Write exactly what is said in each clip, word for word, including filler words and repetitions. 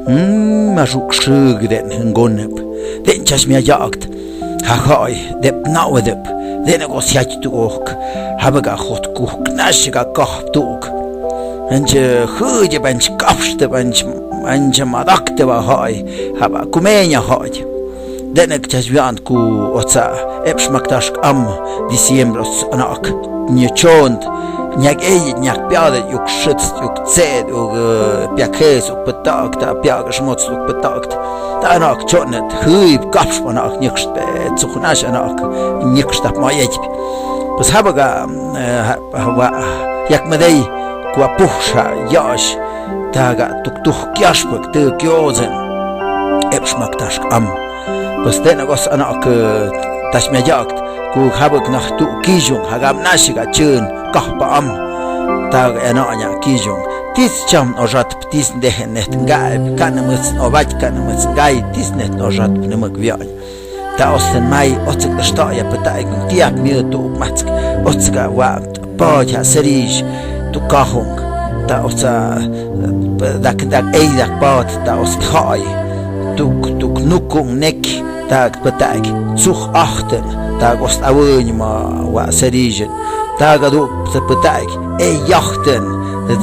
Mm, ma suk suk den ngonep. Den chas mia yakt. Ha hai, dep nawe dep. Den ko siach tu ok. Habaka hot kuk nash ka kah tuk. Anche huye banch kapste banch, anche madakte ba hai. Haba kumenya hai. Denek chas wian ku otsa epsh maktash am diciembre ots anak. Nyochond. Nyak ey, nyak piade, yuk shit, yuk tsed, yuk, eh, piakhes, yuk petak, ta piak shmots, yuk petak. Ta anak chonet, hui, kapsh anak, nyikst, eh, tsuknash anak, nyikst ap ma yej. Pues habaka, eh, ha-, ha-, wa, yak medei, kua puhsha, yash, taga, tuk, tuk, kiash, pek, te, kiozen. Epsh maktash am. Pues den agos anak, eh, tashmia yakt, ku habak nah tu kijung, hagam nashi ga chun, kahpa am. Tag ena anya kijung. Tis cham o rat tis deh net ngai, kan muts o vaj kan muts ngai, tis net o rat nemak vian. Ta osten mai, otsik sta ya peta ikun tiap miu tu matsk, otsik wa Poj ha serij, tu kahung, ta osa, eh, dak, dak, ei dak poj, ta os khai, tuk, tuk nukung nek, ta petaik, tsuk achten, ta os awuny ma wa serijin, ta gaduk petaik, ei yachten,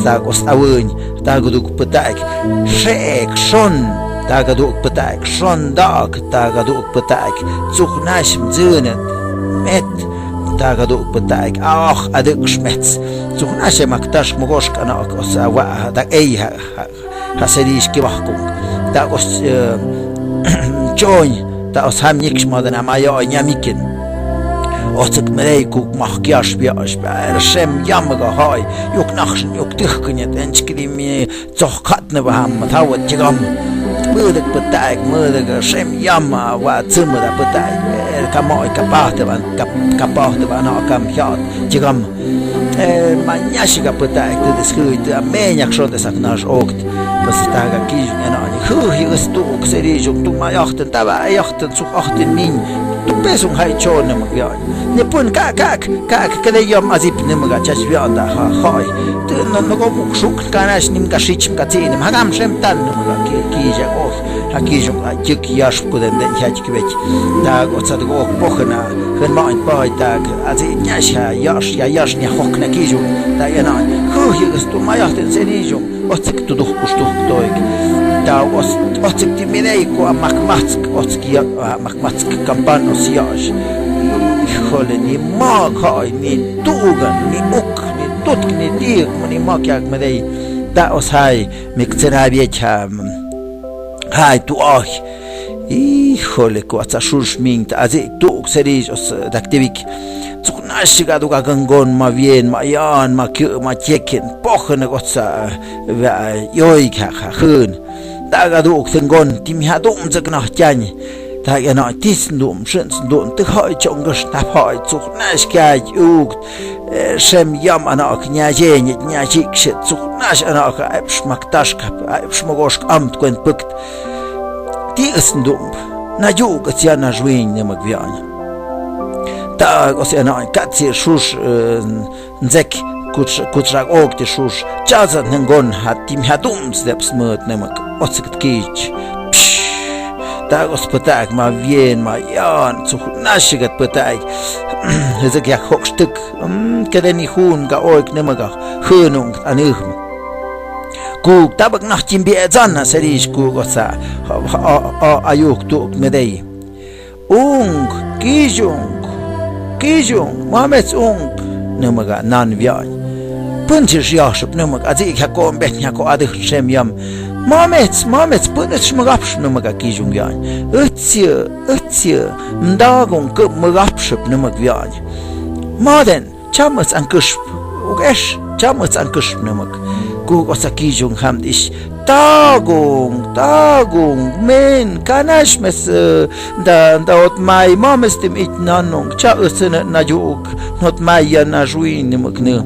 ta os awuny, ta gaduk petaik, shek, shon, ta gaduk petaik, shon dak, ta gaduk petaik, tsuk nash mzunit, met, Ta gaduk petaik, ah, adik shmets. Tsuk nash maktash mogosh kana osa wa, dak ei ha, ha, ha serij kibahkung. Ta os, eh, choin, ta os ham nyik shmadan amayo nyamikin. Otsik merei kuk mah kiash biash, shem yamaga hai, yuk nakhshin, yuk tihkinyet, enchkidimi, Tsoh khatna ba ham, thawa chigam. Mudak petaik, mudak shem yama, wa tsumada petaik. Eh, kamo, kapahta ba, kap-, kapahta ba, na kam hiat, chigam. Eh, ma nyashi ka petaik, tu diskuit, a me nyak shon de saknash okt. Pas taga kij, ena, ni, hu, hi, us, tu, ok, seri, jok, tu, ma, yahtan, taba, yahtan, suk, ahtan, min. Tu, pesung, hai, chon, na, mak, ya. Ni pun ka, ka, ka, ka, ka de yom azip ni mga chas wi anda ha, hoi. Tu no, no go muk shuk kana shnim ka shich ka tsi ni magam shem tan ni mga ki, ki ja go. Ha ki jung a jik yash puden den ha jik wech. Da go tsad go pohna. Hen ma in pai da azi nyash ha yash ya yash nya hok na ki jung. Da ya na. Hu hi stu ma ya ten seni jung. Otsik tuduk kustuk toik. Da os, otsik ti minei ko a mak matsk, otsik ya, a mak matsk kampan os yash. Híjole, ni mak hai, ni tugan, ni uk, ni tutk, ni tik, ni mak yak medei. Da os hai, mik tsena biech ha, hai tu ah. Híjole, ko atsa shul shming, ta azi tuk serij os daktivik. Tsuk nashi ka duka gangon, ma bien, ma yan, ma kiu, ma chekin, pochen gotsa, wa, yoi ka, ka, hun. Daga duk thengon, timi ha dum zek na chani. Daga na tis dum, shin dum, te hai chongas na hai, tsuk nash ka uk. Eh, shem yam anak nya ye, nya jik shit, tsuk nash anak, ai psh maktash ka, ai psh mogosh am tkwen pukt. Ti is dum, na yu ka tia na jwin ne magvian. Ta gos anak, katsi shush, eh, nzek, kuts-, kutsrak ok ti shush, chaza nengon ha tim ha dum step smut ne mak, otsik kich. Psh, ta gos patak ma vien ma yan, tsuk nash gat patak. Hezek ya hok shtuk. Mm, kede ni hun ga oik ne maga, hunung anuhum. Kuk tabak nah chimbi e zan na serish kuk osa, ha, ha, ha, ayuk tuk medei. Ung, kijung, kijung, mamets ung, ne maga nan vian. Punchir shiashup ne maga, azi hako mbet hako adih shem yam. Mamets, mamets, punchir shmagapsh ne maga kijung vian. Utsia, utsia, mdagung kup magapshup ne mag vian. Maden, Chamas angkushp, uk esh, chamas angkushp namak. Kuk osa kijung ham dish. Tagung, tagung, men, kanash mes, eh, da, da ot mai, mames tim ich nanung, cha usene na juk, not mai ya na jui namak ne.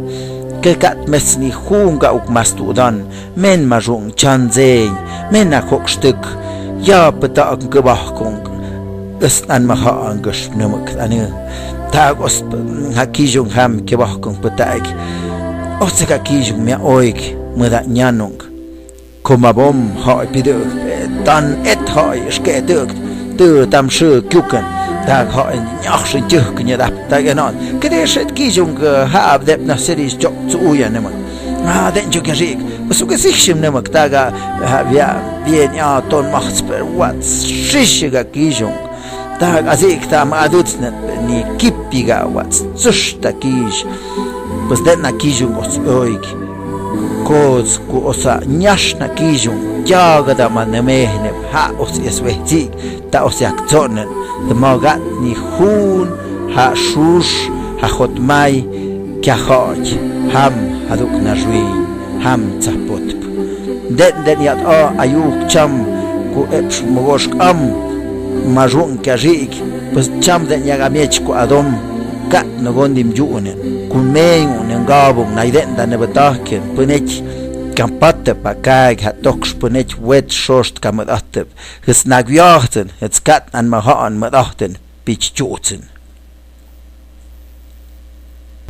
Ke kat mes ni hunga uk mas tu dan. Men ma rung chan zeng, men na kok shtuk, ya peta ang kebah kong, es nan ma ha ang ges nemek ane. Ta gos ha kijung ham kebah kong peta ek. Os ka kijung mia oik, meda nyanung. Koma bom ha pidu, Tan et ho'i skeh tøk, tø tam shu kyuken, ta ho'i nyakh shin tøk nyadap, ta ganon. Kede shet kiyung ha abdep na seri chok tsu uya nemak. Ah, den ju ke rik, pasu ke sik shim nemak, ta ga, ha, via, via nya ton mach per wat, shish ga kiyung. Ta ga zik ta ma aduts ne ni kipi ga wat, tsush ta kiy. Pues den na kiyung os oik. Kods ku osa nyash na kiyung, ya ga da ma ne meh ne ha os es weh zik, ta os yak tsonen, de ma gat ni hun, ha shush, ha hot mai, kya hoj, ham, ha duk na rui, ham tsapotp. Den den yat a ayuk cham, ku epsh mogosh am, ma run kya rik, pues cham den yag amiech ku adom, kat no gondim yu unen, kun meng unen gabung, na den dan ne batahken, punech, kampate pa kaig ha toksh punech wet shost ka madahtep, his nag viahten, his kat an mahaan madahtep, pich chutzen.